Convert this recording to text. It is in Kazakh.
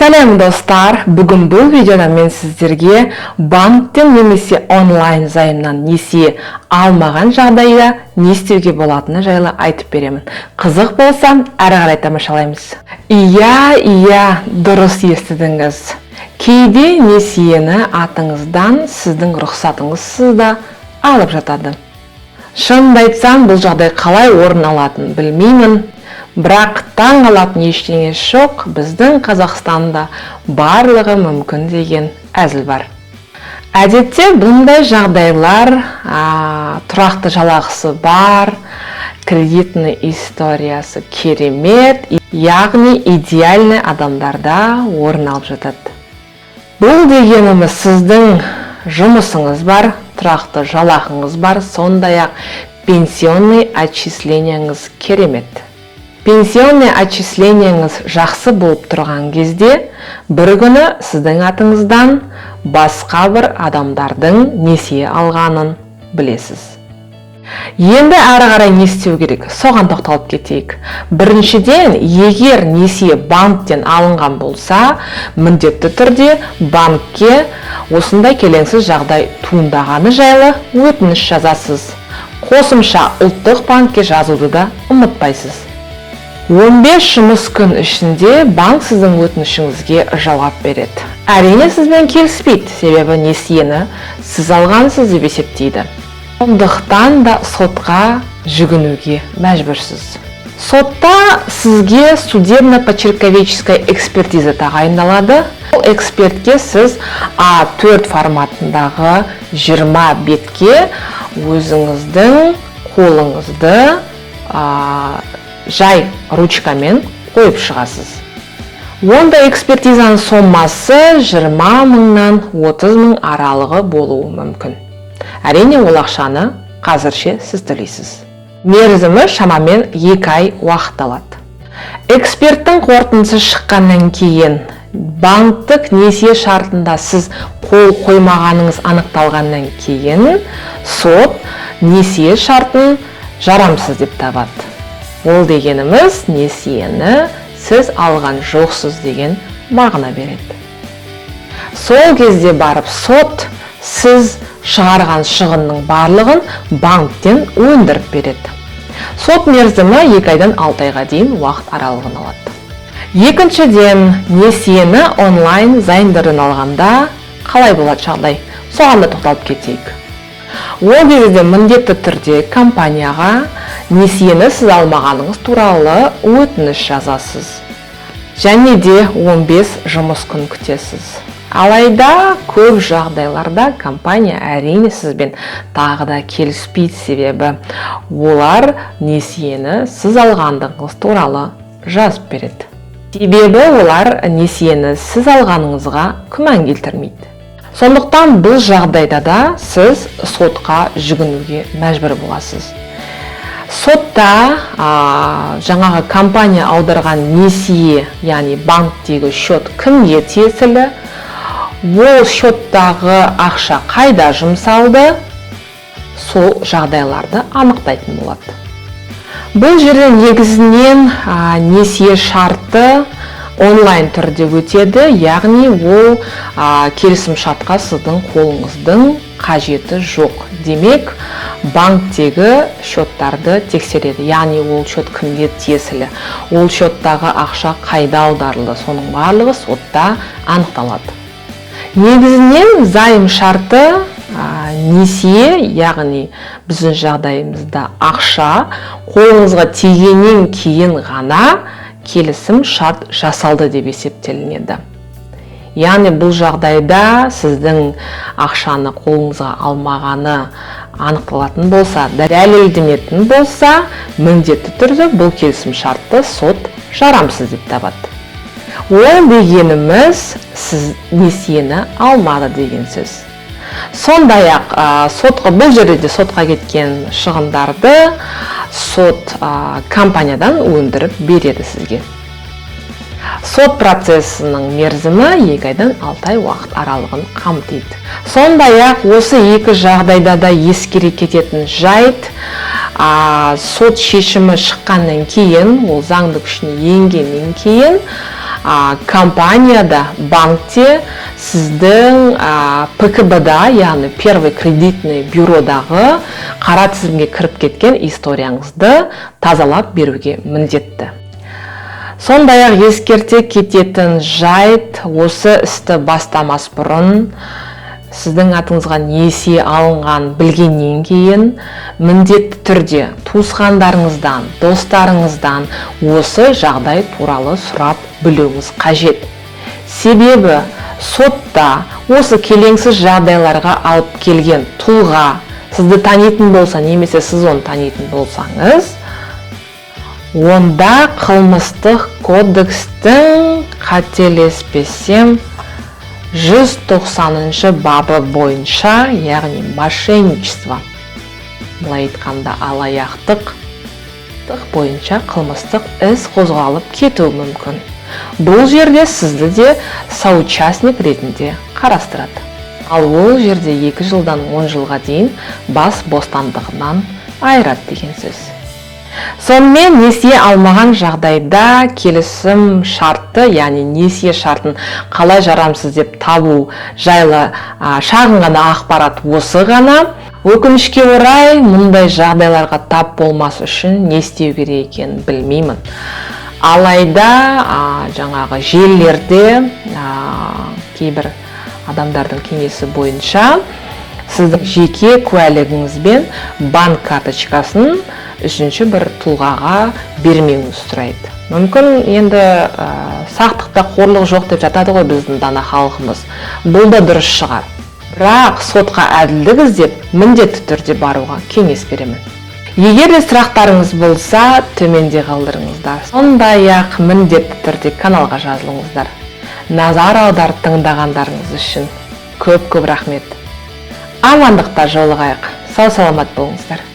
Сәлем, достар! Бүгін бұл видеода мен сіздерге банктен немесе онлайн займнан несие алмаған жағдайда не істеуге болатыны жайлы айтып беремін. Қызық болса, әрі қарай тамашалаймыз. Иә, дұрыс естідіңіз. Кейде несиені атыңыздан сіздің рұқсатыңызсыз да алып жатады. Шынымды айтсам, бұл жағдай қалай орын алатынын білмеймін. Бірақ таң қалатын ештеңе жоқ, біздің Қазақстанда барлығы мүмкін деген әзіл бар. Әдетте бұндай жағдайлар тұрақты жалақысы бар, кредитный историясы керемет, яғни идеальный адамдарда орын алып жатады. Бұл дегеніміз, сіздің жұмысыңыз бар, тұрақты жалақыңыз бар, сондай-ақ пенсионный отчислениеңіз керемет. Пенсионный отчислениеңіз жақсы болып тұрған кезде бір күні сіздің атыңыздан басқа бір адамдардың несие алғанын білесіз. Енді әрі қарай не істеу керек, соған тоқталып кетейік. Біріншіден, егер несие банктен алынған болса, міндетті түрде банкке осындай келеңсіз жағдай туындағаны жайлы өтініш жазасыз. Қосымша Ұлттық банкке жазуды да ұмытпайсыз. 15 жұмыс күн ішінде банк сіздің өтінішіңізге жауап береді. Әрине, сізбен келіспейді, себебі несиені сіз алғансыз деп есептейді. Сондықтан да сотқа жүгінуге мәжбүрсіз. Сотта сізге судебно-почерковедческая экспертиза тағайындалады. Ол экспертке сіз А4 форматындағы 20 бетке өзіңіздің қолыңызды жай ручкамен қойып шығасыз. Онда экспертизаның сомасы 20 мыңнан 30 мың аралығы болуы мүмкін. Әрине, ол ақшаны қазірше сіз төлейсіз. Мерзімі шамамен 2 ай уақыт алады. Эксперттің қорытындысы шыққаннан кейін, банктік несие шартында сіз қол қоймағаныңыз анықталғаннан кейін, сот несие шартын жарамсыз деп табады. Ол дегеніміз, несиені сіз алған жоқсыз деген мағына береді. Сол кезде барып сот сіз шығарған шығынның барлығын банктен өндіріп береді. Сот мерзімі 2 айдан 6 айға дейін уақыт аралығын алады. Екіншіден, несиені онлайн займдардан алғанда қалай болады жағдай, соған да тоқталып кетейік. Ол кезде міндетті түрде компанияға несиені сіз алмағаныңыз туралы өтініш жазасыз және де 15 жұмыс күн күтесіз. Алайда көп жағдайларда компания, әрине, сізбен тағы да келіспейді, себебі олар несиені сіз алғандығыңыз туралы жазып береді, себебі олар несиені сіз алғаныңызға күмән келтірмейді. Сондықтан бұл жағдайда да сіз сотқа жүгінуге мәжбүр боласыз. Сотта жаңағы компания аударған несие, яғни банктегі счет кімге тиесілі, ол счеттағы ақша қайда жұмсалды, сол жағдайларды анықтайтын болады. Бұл жерде негізінен несие шарты онлайн түрде өтеді, яғни ол келісім шартқа сіздің қолыңыздың қажеті жоқ. Демек, банктегі счеттарды тексереді, яғни ол счет кімге тиесілі, ол счеттағы ақша қайда аударылды, соның барлығы сотта анықталады. Негізінен займ шарты, несие, яғни біздің жағдайымызда ақша қолыңызға тигеннен кейін ғана келісім шарт жасалды деп есептелінеді. Яғни бұл жағдайда сіздің ақшаны қолыңызға алмағаны анықталатын болса, дәлелденетін болса, міндетті түрде бұл келісім шартты сот жарамсыз деп табады. Ол дегеніміз, сіз несиені алмады деген сөз. Сондай ақ сотқа, бұл жерде де сотқа кеткен шығындарды сот компаниядан өндіріп береді сізге. Сот процесінің мерзімі 2 айдан 6 ай уақыт аралығын қамтиды. Сондай ақ осы екі жағдайда да ескере кететін жайт, сот шешімі шыққаннан кейін, ол заңды күшіне енгеннен кейін Компанияда, банкте сіздің ПКБ-да, яғни первый кредитный бюродағы қара тізімге кіріп кеткен историяңызды тазалап беруге міндетті. Сондай ақ ескерте кететін жайт: осы істі бастамас бұрын, сіздің атыңызға несие алынған білгеннен кейін, міндетті түрде туысқандарыңыздан, достарыңыздан осы жағдай туралы сұрап білуіңіз қажет. Себебі сотта осы келеңсіз жағдайларға алып келген тұлға сізді танитын болса немесе сіз оны танитын болсаңыз, онда қылмыстық кодекстің, қателеспесем, 190 бабы бойынша, яғни мошенничество, былай айтқанда, алаяқтық бойынша қылмыстық іс қозғалып кетуі мүмкін. Бұл жерде сізді де соучастник ретінде қарастырады. Ал ол жерде 2 жылдан 10 жылға дейін бас бостандығынан айырады деген сөз. Сонымен, несие алмаған жағдайда келісім шартты, яғни несие шартын қалай жарамсыз деп табу жайлы шағын ғана ақпарат осы ғана. Өкінішке орай, мұндай жағдайларға тап болмас үшін не істеу керек екенін білмеймін. Алайда жаңағы желілерде кейбір адамдардың кеңесі бойынша сіздің жеке куәлігіңіз бен банк карточкасын үшінші бір тұлғаға бермеуіңізді сұрайды. Мүмкін, енді сақтықта қорлық жоқ деп жатады ғой біздің дана халқымыз. Бұл да дұрыс шығар, бірақ сотқа әділдік іздеп міндетті түрде баруға кеңес беремін. Егер де сұрақтарыңыз болса, төменде қалдырыңыздар. Сондай ақ міндетті түрде каналға жазылыңыздар. Назар аударып тыңдағандарыңыз үшін көп көп рахмет. Амандықта жолығайық, сау саламат болыңыздар.